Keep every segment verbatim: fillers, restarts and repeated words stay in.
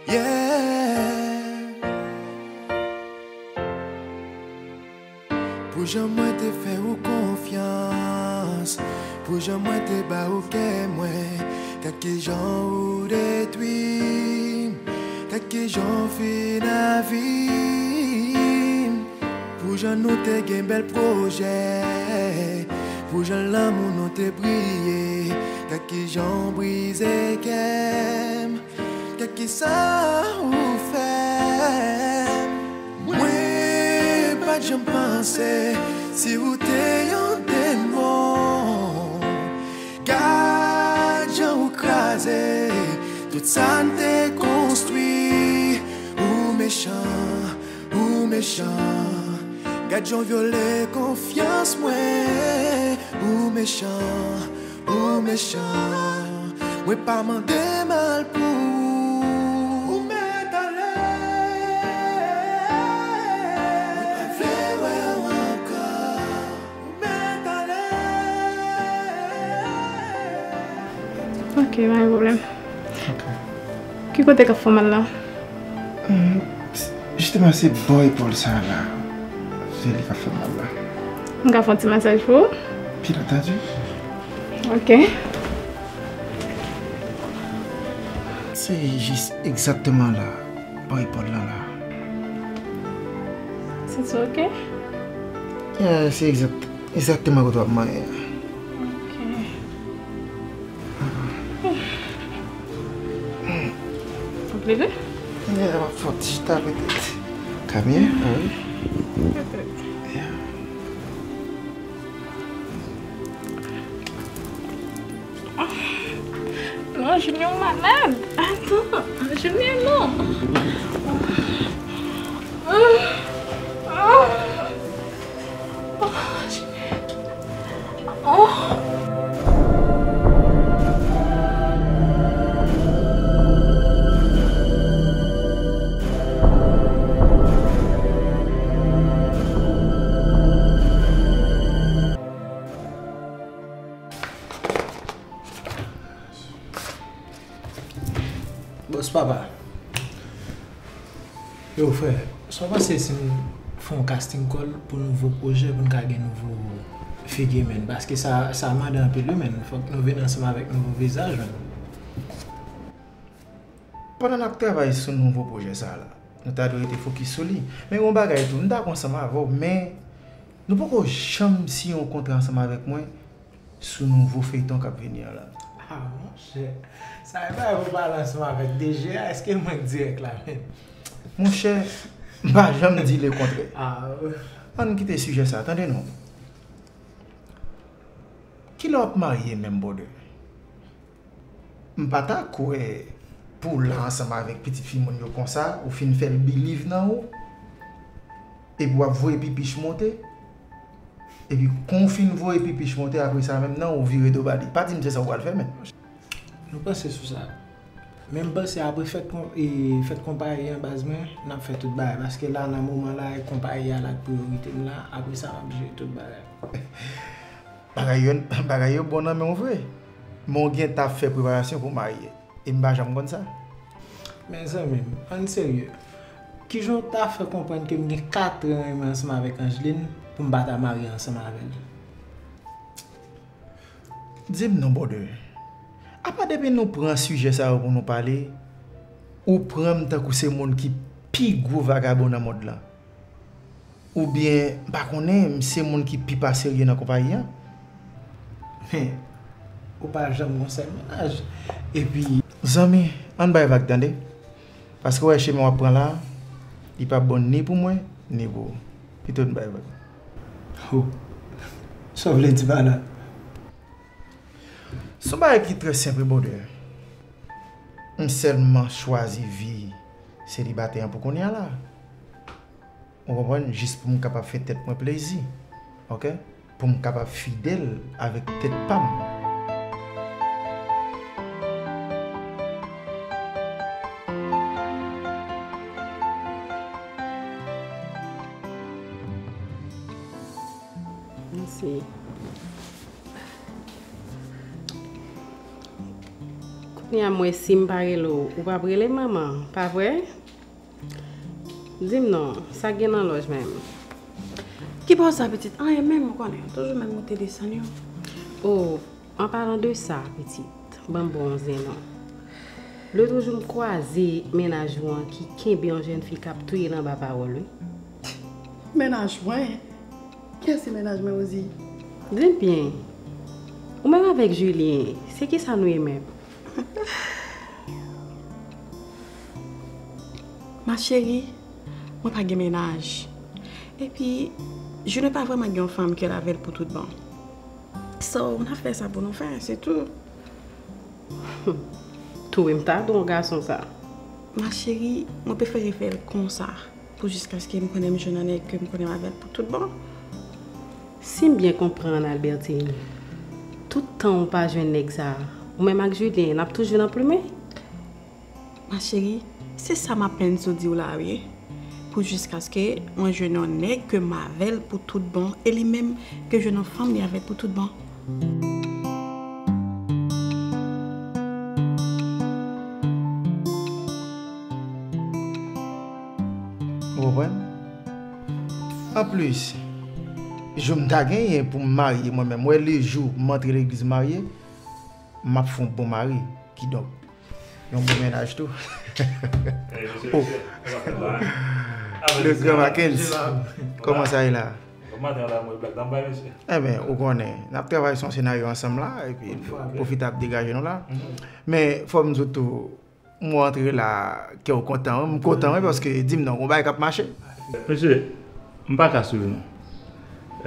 Yeah. Pou jan mwen te fè ou konfyans, pou jan mwen te ba ou kè mwen, gad kijan ou detwi m, gad kijan ou fin avi m. Pou jan nou te gen bèl pwojè, pou jan lanmou nou te briye, gad kijan ou brize kè m. Gad kisa ou fè m. Mwen pa t janm panse si ou te yon demon. Gad jan ou kraze tout sa n te konstwi. Ou mechan, ou mechan. Gad jan w vyole konfyans mwen. Ou mechan, ou mechan. Mwen pa mande mal pou ou. Ou mèt ale. Mwen pa vle wè w ankò. Ou mèt ale. Ok, pa gen pwoblèm. Ok. Ki kote k ap fè w mal la? Hmm, s- jisteman, se bò epòl sa a la. Se li k ap fè m mal la. M ka fè yon ti masaj pou ou? Byen antandi. Ok. Se jis egzakteman la, bò epòl lan la. Santi w ok? Yeah, se egzak- egzakteman kote w ap manyen an. Ok. Ou plede? Yeah, m ap fè yon ti chita petèt. Ka byen? Ah wi. Petèt. Yeah. Non, Junior malad. Atann, Junior non. Bòs papa. Yo, frè, sa w panse si n fè yon casting call pou nouvo pwojè, pou n ka gen nouvo figi, menn? Paske sa, sa mande anpil, wi, menn. Fòk nou vin ansanm avèk nouvo vizaj, menn. Pandan n ap travay sou nouvo pwojè sa a la, nou ta dwe rete fokis sou li. Men yon bagay tou, m dakò ansanm avè w, men nou poko janm siyen yon kontra ansanm avèk mwen sou nouvo feyton k ap vini an la. Ah, monchè. Sa e bagay pou pale ansanm avèk D G a, èske mwen dirèk la menm? Monchè, m pa janm di lekontrè. Ah, wi. Ann kite sijè sa, tande non. Kilè w ap marye menm, brother? M pa ta kwè pou w la ansanm avèk pitit fi moun yo konsa, ou fin fè l believe nan ou, epi w ap voye pipich monte, epi kon w fin voye pipich monte, apre sa menm nan, ou vire do ba li. Pa di m se sa w pral fè, menn. Nou panse sou sa. Men m panse apre fèt kon-, e, fèt konpayi an, baz mwen, n ap fè tout bagay. Paske la, nan moman la, e konpayi a la k priyorite m la. Apre sa, m ap jere tout bagay. Bagay yo, bagay yo bon nan men w vre. Men w gentan ap fè preparasyon pou w marye. E m pa janm konn sa. Men zanmi m, ann serye. Kijan w ta fè konprann ke m gen katran renmen ansanm avèk Angeline pou m pa ta marye ansanm avè l? Di m non, brother. Apa depi nou pran sijè sa yo pou nou pale, ou pran m tankou se moun ki pi gwo vagabon nan mond lan? Oubyen, m pa konnen, m se moun ki pi pa serye nan konpayi an? Men, ou pa janm gon sèl mennaj. Epi, zanmi, ann bay vag tande. Paske w wè chemen w ap pran la, li p ap bon ni pou mwen, ni pou ou. Pito n bay vag. Oh, sa w vle di pa la? Se yon bagay ki trè senp, wi, brother. M sèlman chwazi vi selibatè an pou kounye a la. Ou konprann? Jis pou m kapab fè tèt mwen plezi. Oke? Pou m kapab fidèl avèk tèt pa m. Mèsi. Kounye a m wè si m pa rele w, ou p ap rele m, manman, pa vre? Di m non, sa k gen nan lòj menm? Ki bò sa, pitit? Anyen menm, ou konnen, toujou menm moute desann yo. O, an palan de sa, pitit, ban m ba w yon zen non. Lòt jou m kwaze mennaj ou an ki kenbe yon jèn fi k ap touye l anba pawòl, wi. Mennaj mwen? Kiyès ki mennaj mwen, Rosie? Di m byen, ou menm avèk Julien, se kisa nou ye menm? Ma chérie, mwen pa gen mennaj. Epi, Julien pa vrèman gen yon fanm ke l avè l pou tout bon. So, n ap fè sa pou nou fè, se tou. Tou, m ta dwe yon gason sa. Ma chérie, mwen prefere fè l konsa, pou jiskaske m konnen m jwenn yon nèg ke m konnen m avè l pou tout bon. Si m byen konprann, Albertine, tout tan ou pa jwenn nèg sa, ou menm ak Julien, n ap toujou nan plimen? Ma chérie, se sa m ap plenn sou di w la, wi. Pou jiskaske mwen jwenn yon nèg ke m avè l pou tout bon, e li menm ke jwenn yon fanm li avè l pou tout bon. Ou konprann? Anplis, jou m ta genyen pou m marye mwen menm, wè lejou m antre legliz marye, m ap fè yon bon mari. Kidonk, yon bon mennaj tou. Oh. Le grand Mackenzie, kòman sa ye la? Enben, ou konnen, n ap travay sou yon senaryo ansanm la, epi pwofite ap degaje nou la. Men, fò m di w tou, m antre la, kè w kontan, wi, m kontan, wi, paske di m non, gon bagay k ap mache. Mesye, m pa ka swiv non.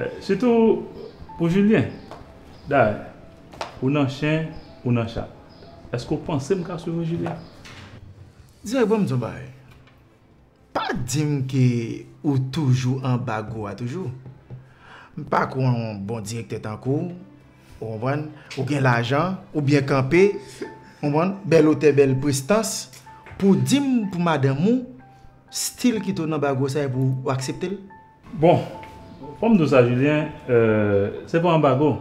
Eh, sitou pou Julien. Dayè, ou nan chen, ou nan chat. Èske w panse m ka swiv ou, Julien? Dirèk, ban m di w yon bagay. Pa di m ke ou toujou anba gwo a toujou. M pa kwè yon bon direktè tankou w, ou konprann? Ou gen lajan, ou byen kanpe, ou konprann? Bèl otè, bèl prestans. Pou di m pou madanm ou, stil ki tou nan anba gwo sa, epi w aksepte l? Bon, fò m di w sa, Julien, euh, se pa anbago.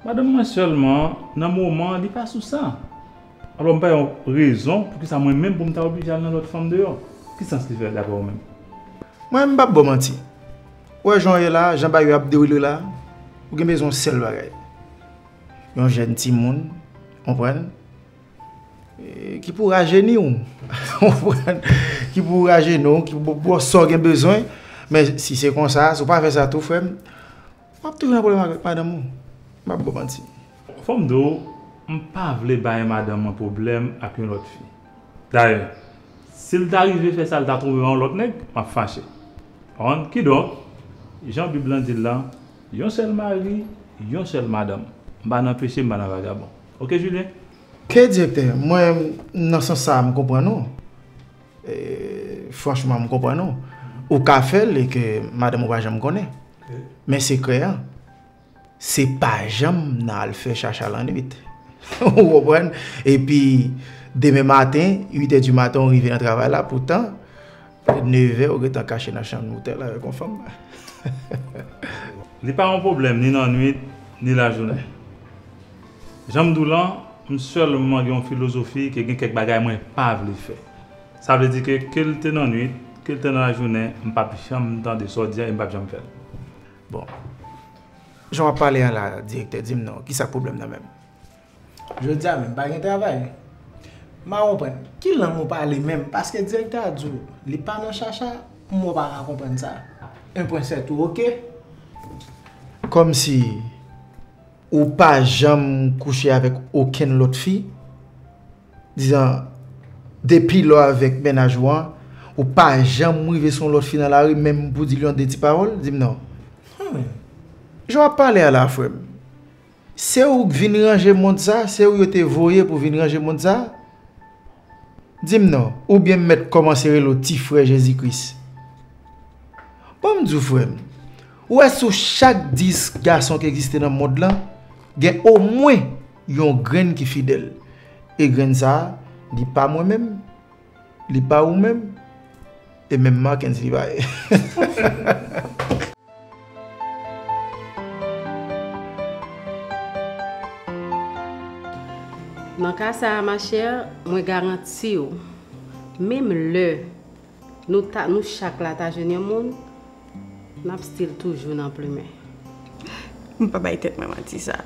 Madanm mwen sèlman, nan moman an, li pa sou sa. Alò, m pa wè yon rezon poukisa mwen menm pou m ta oblije al nan lòt fanm deyò. Ki sans li fè, daprè w menm? Mwen, m p ap ba w manti. Ou wè jan w ye la, jan bagay yo ap dewoule la, ou gen bezwen yon sèl bagay. Yon jèn timoun, konprann? E, ki pou rajeni w. Konprann? Ki pou rajeni w, ki pou ba w sa w gen bezwen. Men si se konsa, si w pa fè sa tou, frè m, w ap toujou nan pwoblèm avèk madanm ou. M p ap ba w manti. Fò m di w, m pa vle bay madanm mwen pwoblèm ak yon lòt fi. Dayè, si l ta rive fè sa, l ta twonpe yon lòt nèg, m ap fache. Konprann? Kidonk, jan Bib lan di l lan, yon sèl mari, yon sèl madanm. M pa nan peche, m pa nan vagabon. Oke, Julien? Ke direktè, mwen, nan sans sa a, m konprann ou. E, franchman, m konprann ou. Ou ka fè l e ke madanm ou pa janm konnen. Men sekrè an, se pa janm nan al fè chacha lannwit. Ou konprann? Epi, demen maten, uit è di maten, ou rive nan travay la, poutan, nevè, ou gentan kache nan chanm otèl la avèk yon fanm. Li pa yon pwoblèm ni nan nwit, ni lajounen. Jan m di w lan, m sèlman gen yon filozofi ke gen kèk bagay mwen pa vle fè. Sa vle di ke, ke l te nan nwit, ke l te nan lajounen, m p ap janm tande sa w di a e m p ap janm fè l. Bon. Jan w ap pale a la, direktè, di m non, kisa k pwoblèm nan menm? Jodi a menm, pa gen travay. M pa konprann. Ki lang ou pale menm? Paske direktè a di w, li pa nan chacha, m wè w pa ka konprann sa. Un point sept ou oke? Kòmsi ou pa janm kouche avèk okenn lòt fi? Dizan, depi lè w avèk mennaj ou an, ou pa janm rive sou yon lòt fi nan lari, menm pou di l yon de ti pawòl? Di m non. Hmm. Jan w ap pale a la, frè m. Se ou k vin ranje mond sa, se ou yo te voye pou vin ranje mond sa? Di m non, oubyen m mèt kòmanse rele w ti frè Jezi Kris? Ban m di w, frè m, ou wè sou chak dis gason ki egziste nan mond lan, gen omwen yon grenn ki fidèl. E grenn sa a, li pa mwen menm, li pa ou menm, e menm Mackenzie li pa ye. Nan ka sa a, ma chère, mwen garanti w, menm lè nou ta, nou chak la ta jwenn yon moun, n ap still toujou nan plimen. M pa bay tèt mwen manti sa.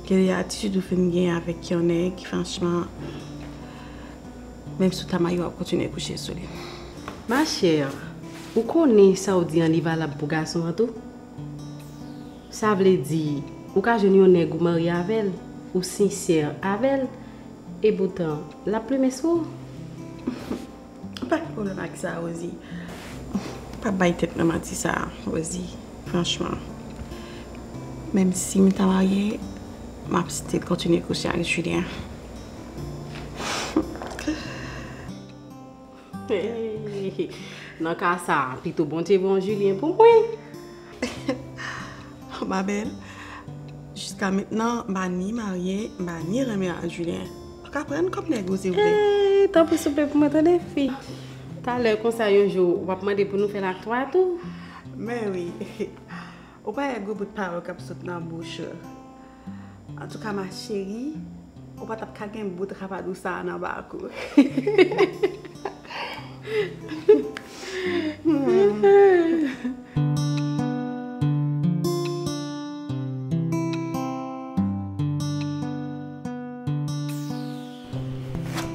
Gen de atitid ou fin gen avèk yon nèg, franchman, menm si w ta marye, w ap kontinye kouche sou li. Ma chère, ou konnen sa w di an li valab pou gason an tou? Sa vle di, ou ka jwenn yon nèg ou marye avè l, ou sensè avè l, epoutan, l ap plimen sou ou. Pa gen pwoblèm ak sa, Rosie. Pa bay tèt mwen manti sa, Rosie. Franchman. Menm si m ta marye, m ap still kontinye kouche ak Julien. Hey, nan ka sa, pito Bondye voye yon Julien pou mwen. Ma belle, jiska mentnan, m pa ni marye, m pa ni renmen ak Julien. Ou ka pran l kòm nèg ou, si w vle. Hey, tanpri souple pou mwen, tande, fi. Talè konsa, yon jou, w ap mande pou nou fè l ak twa tou. Men wi. Ou pa wè gwo bout pawòl k ap sot nan bouch ou. Antouka, ma chérie, ou pa t ap ka gen bout rapadou sa a nan bak ou.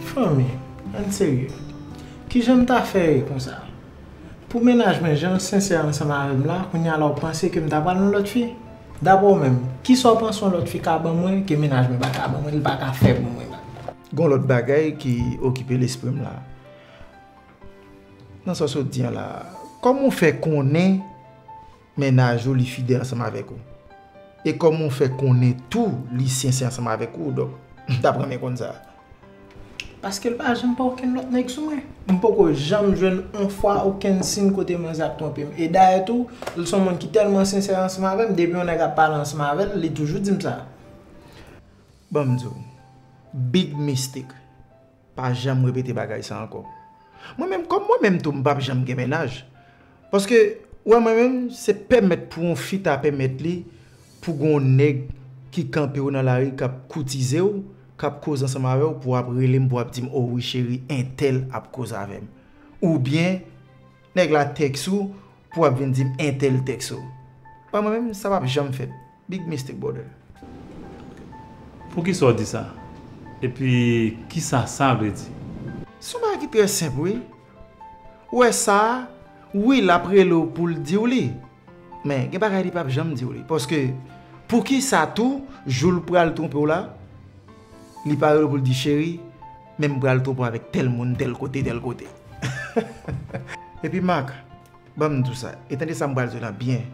Fanmi, ann serye. Kijan m ta fè ye konsa? Pou mennaj mwen, jan l sensè ansanm avè m la, kounye a la w panse ke m ta pral yon lòt fi? Daprè w menm, kisa w panse yon lòt fi ka ban mwen ke mennaj mwen pa ka ban mwen, li pa ka fè pou mwen la? Gon lòt bagay ki okipe lespri m la. Nan sans ou di an la, kòman w fè konnen mennaj ou li fidèl ansanm avèk ou? E kòman w fè konnen tou li sensè ansanm avèk ou? Donk, m t ap renmen konn sa. Paske l pa janm pran okenn lòt nèg sou mwen. M poko janm jwenn on fwa okenn siy kote manzè ap twonpe m. E dayè tou, l se yon moun ki tèlman sensè ansanm avè m, depi yon nèg ap pale ansanm avè l, li toujou di m sa. Ban m di w, big mistake. Pa janm repete bagay sa ankò. Mwen menm, kòm mwen menm tou, m p ap janm gen mennaj. Paske, ou wè mwen menm, se pèmèt pou yon fi ta pèmèt li pou gen yon nèg ki kanpe w nan lari, k ap koutize w, k ap koze ansanm avè w, pou w ap rele m, pou w ap di m, "O wi, cheri, entèl ap koze avè m." Oubyen, nèg la tèks ou, pou w ap vin di m, "Entèl tèks ou." Wè mwen menm, sa p ap janm fèt. Big mistake, brother. Poukisa w di sa? Epi, kisa sa vle di? Se yon bagay ki trè senp, wi. Ou wè sa a, wi, l ap rele w pou l di w li. Men, gen bagay li p ap janm di w li. Paske, poukisa tou, jou l pral twonpe w la, li pa rele w pou l di, "Cheri, men m pral twonpe w avèk tèl moun, tèl kote, tèl kote." Epi, Marc, ban m di w sa, e tande sa m pral di w la byen.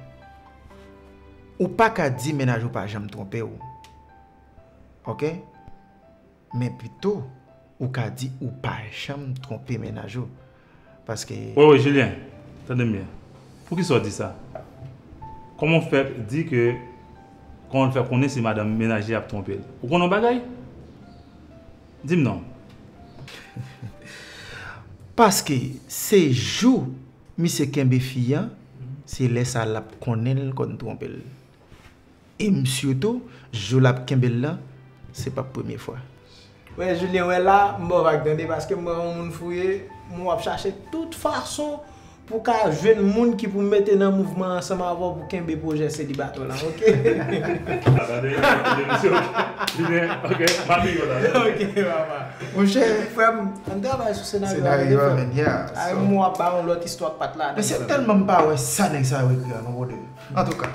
Ou pa ka di mennaj ou pa janm twonpe w. Oke? Men pito, ou ka di ou pa janm twonpe mennaj ou. Paske... Wi, wi, Julien, tande m byen. Poukisa w di sa? Kòman w fè di ke, kòman w fè konnen si madanm mennaj li ap twonpe l? Ou konn yon bagay? Di m non. Paske se jou misye kenbe fi an, se lè sa l ap konnen l konn twonpe l. E m si tou, jou l ap kenbe l lan, se p ap premye fwa. Wè, Julien, wè la, m ba w vag tande, paske m wè yon moun fouye, m w ap chache tout fason pou w ka jwenn moun ki pou mete nan mouvman ansanm avè w pou kenbe pwojè selibatè w lan, oke? Tande, tande, mesye, oke. Julien, oke, m ap viv la. Oke, papa. Monchè, frè m, ann travay sou senaryo a, tande, frè m. Senaryo a, men, yeah, so. Ay, m w ap ba yon lòt istwa k pa t ladan. Men se tèlman m pa wè sa nèg sa yo ekri a, non, brother. Antouka,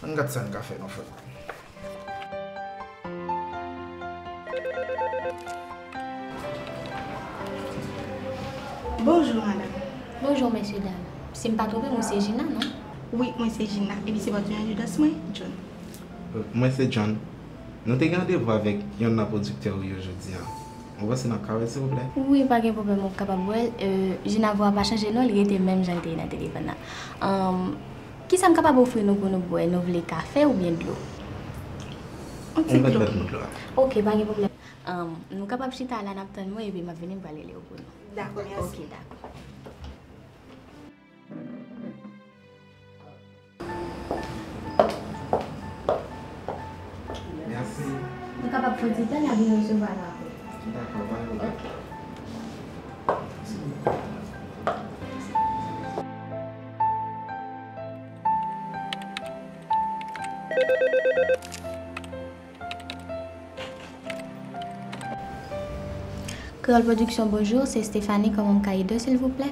ann gad sa n ka fè, non, frè m. Bonjou, madanm. Bonjou, mesye dam. Si m pa twonpe m, ou se Gina, non? Wi, mwen se Gina. Epi se patnè de dans mwen, John. Euh, mwen se John. Nou te gen randevou avèk yonn nan pwodiktè ou yo jodi a. Ou panse n ap ka wè l, silvouplè? Wi, pa gen pwoblèm, ou kapab wè l. Euh, Gina, vwa a pa chanje, non, li rete menm jan l te ye nan telefòn nan. Anm, kisa m kapab ofri nou pou nou bwè? Nou vle kafe oubyen dlo? Yon ti dlo. Yon vèt dlo. Oke, pa gen pwoblèm. Anm, nou kapab chita la, n ap tann mwen, epi m ap vini, m pral rele w pou nou. Dakò, mèsi. Oke, dakò. Mèsi. Nou kapab Pran ti tan, n ap vin resevwa nou apre. Dakò, pa gen pwoblèm. Kreyòl Pwodiksyon, bonjou, se Stéphanie, kòman m ka ede w, silvouplè?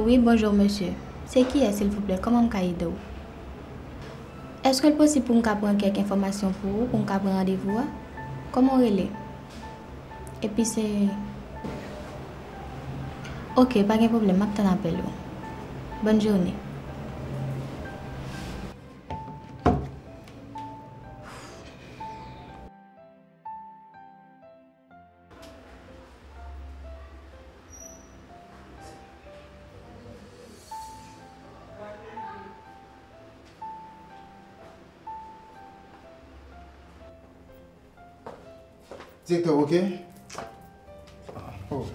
Wi, bonjou, mesye. Se kiyès, silvouplè? Kòman m ka ede w? Èske l posib pou m ka pran kèk enfòmasyon pou ou, pou m ka pran randevou a? Kòman w rele? Epi se... Ok, pa gen pwoblèm, m ap tann apèl ou. Bòn jounen. Direktè, w oke? Oh.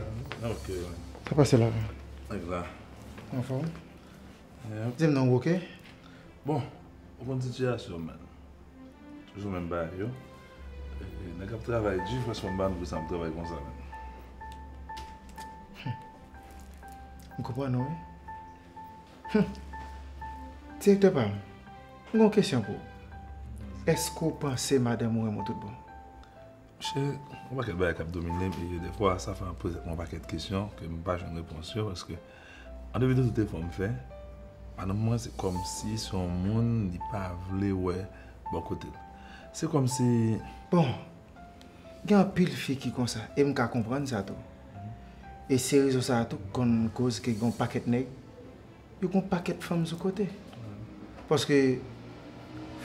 Ok, wi. Sa pase la? Nèg la. Anfòm? Di m non, w oke? Bon, ou konn sitiyasyon, man. Toujou menm bagay yo. E, e, nèg ap travay di, franchman, m pa konn pou sa m travay konsa, menm. M konprann ou, wi. Hum. Direktè pa m, m gen yon kesyon pou ou. Èske w panse madanm ou renmen w tout bon? Monchè, yon pakèt bagay k ap domine m, e defwa, sa fè m ap poze yon pakèt kesyon ke m pa jwenn repons yo, paske, an depi de tout efò m fè, madanm mwen, se kòmsi se yon moun li pa vle wè bò kote l. Se kòmsi... Bon, gen anpil fi ki konsa, e m ka konprann sa tou. E se rezon sa a tou k konn koz ke gen yon pakèt nèg yo gen yon pakèt fanm sou kote. Paske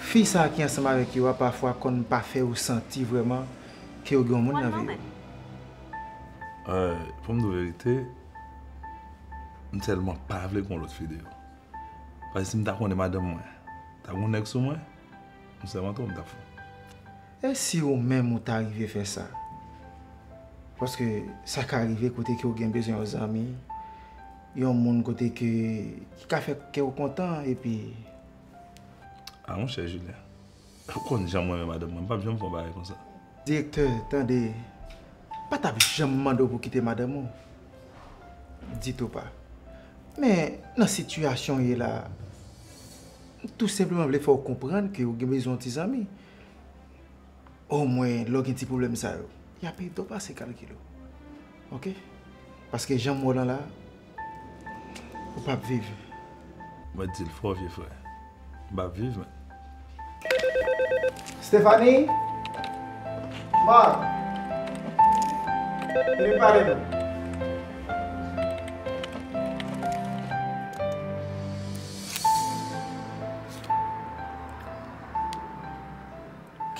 fi sa a ki ansanm avèk yo a, pafwa konn pa fè yo santi vrèman ke yo gen yon moun nan vi yo. Euh, pou m di w verite, m tèlman pa vle gen yon lòt fi deyò. Paske si m ta konnen madanm mwen ta gen yon nèg sou mwen, m sèmante w, m t ap fou. E si ou menm ou ta rive fè sa? Paske sa ka rive kote ke ou gen bezwen yon zanmi, yon moun kote ke, ki ka fè kè w kontan, epi... A, monchè Julien, ou konn jan mwen renmen madanm mwen, m p ap janm fè yon bagay konsa. Direktè, tande, m pa t ap janm mande w pou kite madanm ou. Ditou pa. Men, nan sitiyasyon w ye la, m tou senpleman vle fè w konprann ke ou gen bezwen yon ti zanmi. Omwen, lè w gen ti pwoblèm sa yo, y ap ede w pase kalkil ou. Oke? Paske jan m wè w lan la, ou p ap viv. Mwen di l fò, vye frè. M p ap viv, men. Stéphanie! Marc! Vini pale nou.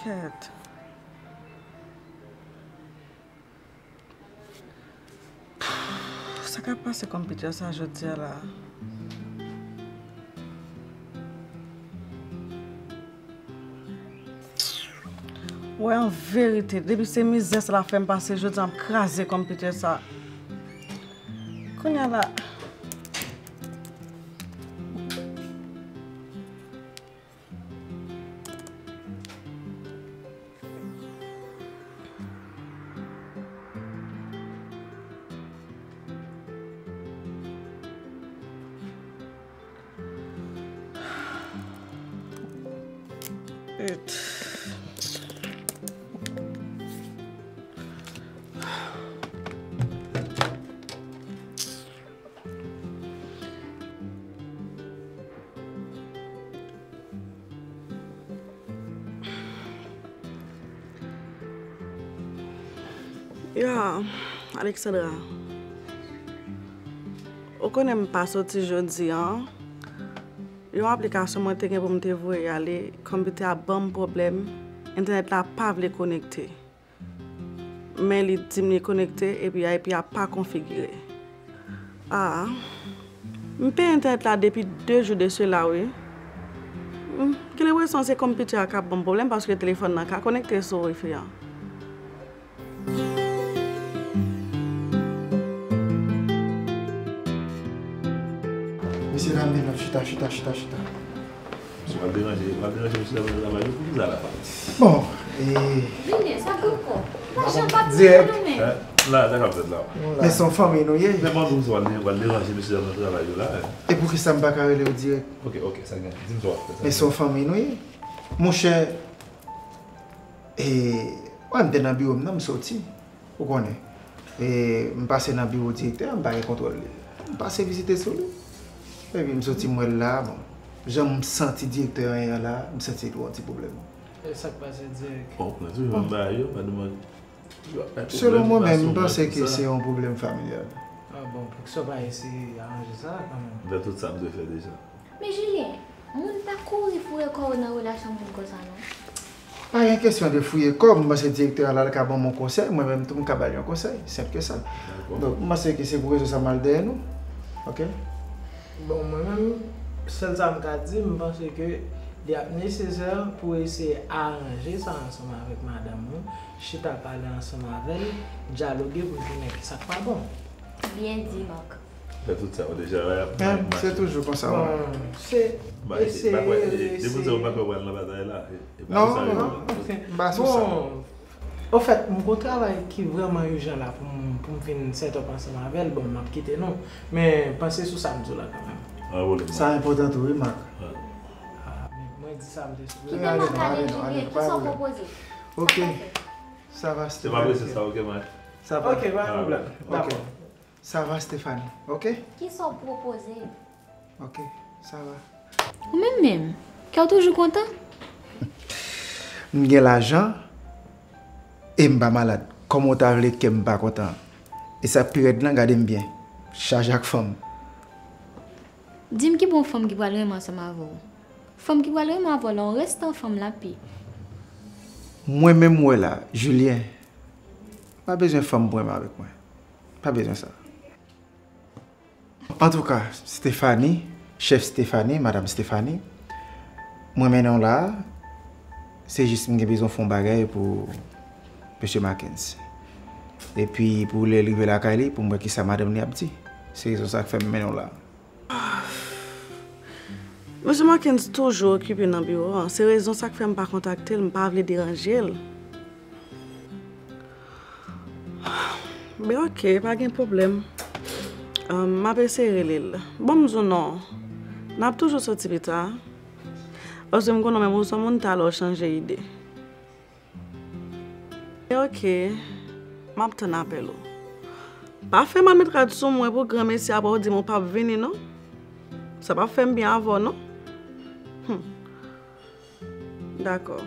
Kèt. Sa k ap pase kòm Peter sa jodi a la? Wè, an verite, depi se mizè sa l ap fè m pase jodi a, m kraze kòm Peter sa. Kounye a la. Ya, Alexandra, ou konnen m pa soti jodi a. Yon aplikasyon mwen te gen pou m te voye ale, kòm Peter ap ban m pwoblèm, entènèt la pa vle konekte. Men li di m li konekte, epi a, epi a pa konfigire. A, m peye entènèt la depi de jou de sela, wi. M gen lenpresyon se kòm Peter a k ap ban m pwoblèm, paske telefòn nan ka konekte sou wifi an. Mesye dam, men non, chita, chita, chita, chita. Misye w ap deranje, w ap deranje mesye dam nan travay yo, poukisa la? Bon, e. Vini, sa k ankò? Pa jan pa t nan men. La, sa k ap fèt la? Men se yon fanmi nou ye. Men mwen menm, w al deranje mesye dam nan travay yo la. E poukisa m pa ka rele w dirèk? Ok, ok, sa gen. Di m sa w ap fè. Men se yon fanmi nou ye. Monchè, e, wè m te nan biwo m nan, m soti. Ou konnen, e, m pase nan biwo direktè a, m pa gen kontwòl li. M pase vizite sou li. Epi m soti m wè l la, bon, jan m santi direktè an ye a la, m santi li gon ti pwoblèm. E sa k pase dirèk? Bon, nan toujou menm bagay yo, pa demann. Selon mwen menm, m panse ke se yon pwoblèm familyal. A bon, poukisa w pa eseye aranje sa kanmenm? M fè tout sa m dwe fè deja. Men Julien, moun pa kouri foure kò w nan relasyon moun konsa non. Pa gen kesyon de fouye kò, m panse direktè a la, l ka ban m yon konsèy, mwen menm tou m ka ba l yon konsèy, senp ke sa. Donk, m panse ke se pou rezon sa m al dèyè nou. Ok? Bon, mwen menm, sèl sa m ka di, m panse ke li ap nesesè pou eseye aranje sa ansanm avèk madanm ou, chita pale ansanm avè l, dyaloge pou n konnen kisa k pa bon. Byen di, Marc. Fè tout sa yo deja wè ap bay mache. Se toujou konsa w wè. Bon, se eseye reseye. Depi w di w pa kwè w pral nan batay la. Non, non, m pa sou sa. Bon, ofèt, m gon travay ki vrèman ijan la pou m pou m fin set up ansanm avè l, bon, m ap kite nou. Men panse sou sa m di w la kanmenm. Sa enpòtan tou wi, Marc. Mwen di sa m te sipoze di. Kite Marc ale, Julien, kisa w pwopoze? Ok. Sa va, Stephanie. Se pa presyon sa, ok, Marc. Sa va. Ok, pa gen pwoblèm. Dakò. Sa va, Stephanie, ok? Kisa w pwopoze? Ok, sa va. Ou menm menm, kè w toujou kontan? M gen lajan e m pa malad. Kòman w ta vle kè m pa kontan? E sa k pi rèd lan, gade m byen, chaje ak fanm. Di m ki bon fanm ki pral renmen ansanm avè w? Fanm ki pral renmen avè w la, yon restan fanm l ap ye. Mwen menm m wè la, Julien, m pa bezwen fanm pou renmen avèk mwen. Pa bezwen sa. Antouka, Stephanie, chèf Stephanie, madanm Stephanie, mwen mennen w la a, se jis m gen bezwen fè yon bagay pou mesye Marckens. Epi pou lè l rive lakay li, pou m wè kisa madanm li ap di. Se rezon sa k fè m mennen w la a. Mesye Marckens toujou okipe nan biwo a. Se rezon sa k fè m pa kontakte l, m pa vle deranje l. Ben ok, pa gen pwoblèm. M ap eseye rele l. Ban m di w non. N ap toujou soti pita. Paske m konnen w menm ou se yon moun talè w chanje ide. Ok, m ap tann apèl ou. Pa fè mal met rad sou mwen pou granmesi apre w di m ou p ap vini non. Sa p ap fè m byen avè w non. Hum. Dakò.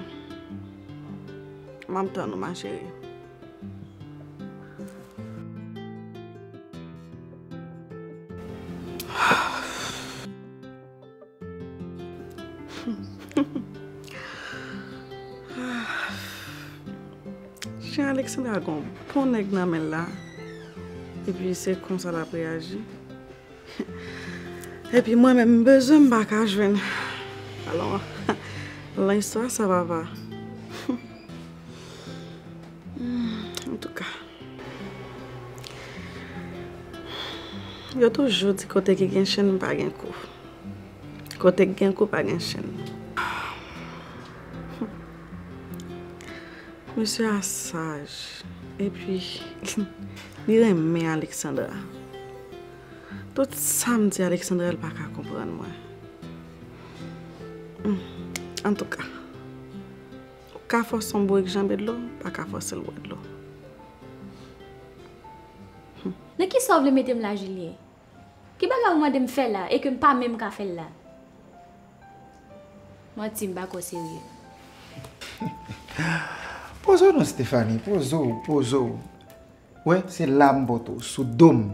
M ap tann ou, ma chérie. Jan Alexandra gon bon nèg nan men l la, epi se konsa l ap reyaji. Epi mwen menm m bezwen m pa ka jwenn. Alò, lan istwa sa papa. Antouka. Yo toujou di kote ki gen chenn pa gen kou. Kote k gen kou pa gen chenn. Mesye a saj. Epi, li renmen Alexandra. Tout sa m di Alexandra, l pa ka konprann mwen. Antouka, ou ka fòse yon bourik janbe dlo, ou pa ka fòse l bwè dlo. Nan kisa w vle mete m la, Julien? Ki bagay ou mande m fè la e ke m pa menm ka fè l la? Manti, m pa kwè w serye. Poze w non, Stephanie, poze w, poze w. Wè, se la m pote w, sou do m.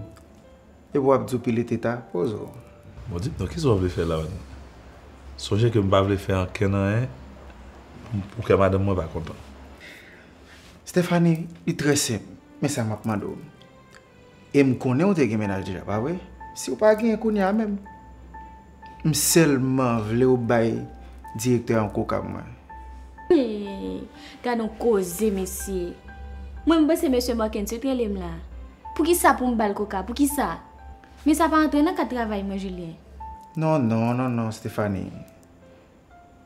Epi w ap di w pile teta, poze w. Bon, di m non, kisa w vle fè la menm? Sonje ke m pa vle fè ankenn anyen pou kè madanm mwen pa kontan. Stephanie, li trè senp, men sa m ap mande w. E m konnen w te gen mennaj deja, pa vre? Si w pa genyen kounye a menm. M sèlman vle w bay direktè a yon koka pou mwen. Hey, gad on koze, mesye. Mwen, m panse mesye Marckens yo t rele m la. Poukisa pou m ba l koka? Poukisa? Men sa pa antre nan kad travay mwen, Julien. Non, non, non, non, Stephanie.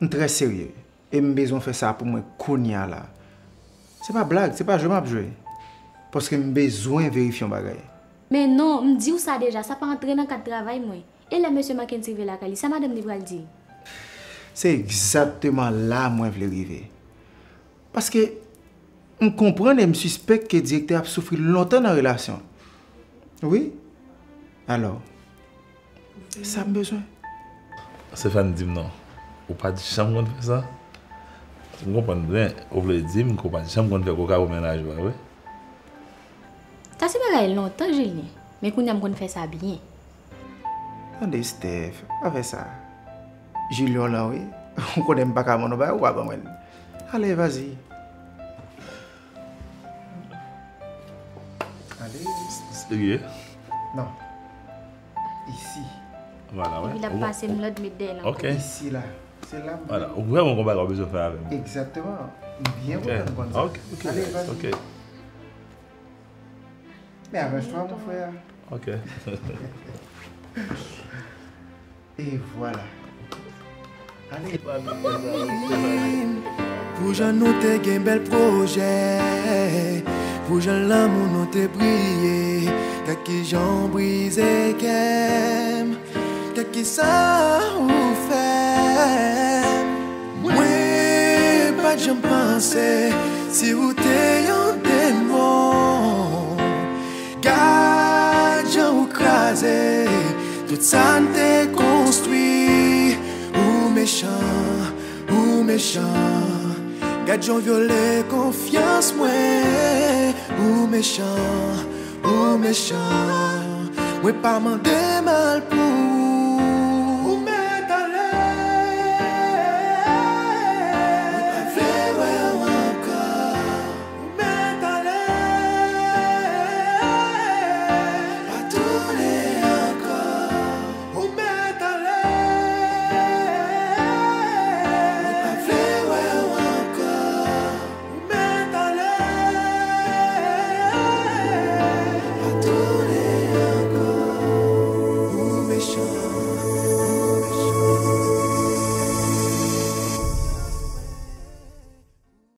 M trè serye. E m bezwen fè sa pou mwen kounye a la. Se pa blag, se pa jwe m ap jwe. Paske m bezwen verifye yon bagay. Men non, m di w sa deja, sa pa antre nan kad travay mwen. E lè mesye Mackenzie rive lakay li, sa madanm li pral di? Se egzakteman la mwen vle rive. Paske m konprann e m sispèk ke direktè ap soufri lontan nan relasyon. Wi. Alò, se sa m bezwen. Stéphanie, di m non. Ou pa t janm konn fè sa? M konprann byen, ou vle di m ke w pa t janm konn fè koka pou mennaj ou a, wi? Sa se bagay lontan, Julien. Men kounye a m konn fè sa byen. Tande, Steph, pa fè sa. Julien w lan, wi. Ou konnen m pa ka ban w bagay, ou pa ban mwen l. Ale, vas-y. Ale. Serye? Non. Isi. Vwala, wè. Epi l ap pase m lòd met dèyè l ankò. Ok. Isi la. Se la m Vwala, ou vrèman gon bagay w bezwen fè avè m. Egzakteman. M byen Ok. kontan konn sa. Ok, ok, Ale, vas-y. Ok. Men avans twa, mon frè. Ok. E vwala. Ale. Pou jan nou te gen bèl pwojè, pou jan lanmou nou te briye, gad kijan w brize kè m, gad kisa ou fè m. Mwen pa t janm panse si ou te yon demon. Gad jan ou kraze tout sa n te konstwi. Ou mechan, ou mechan. Gad jan w vyole konfyans mwen. Ou mechan, ou mechan. Mwen pa mande mal pou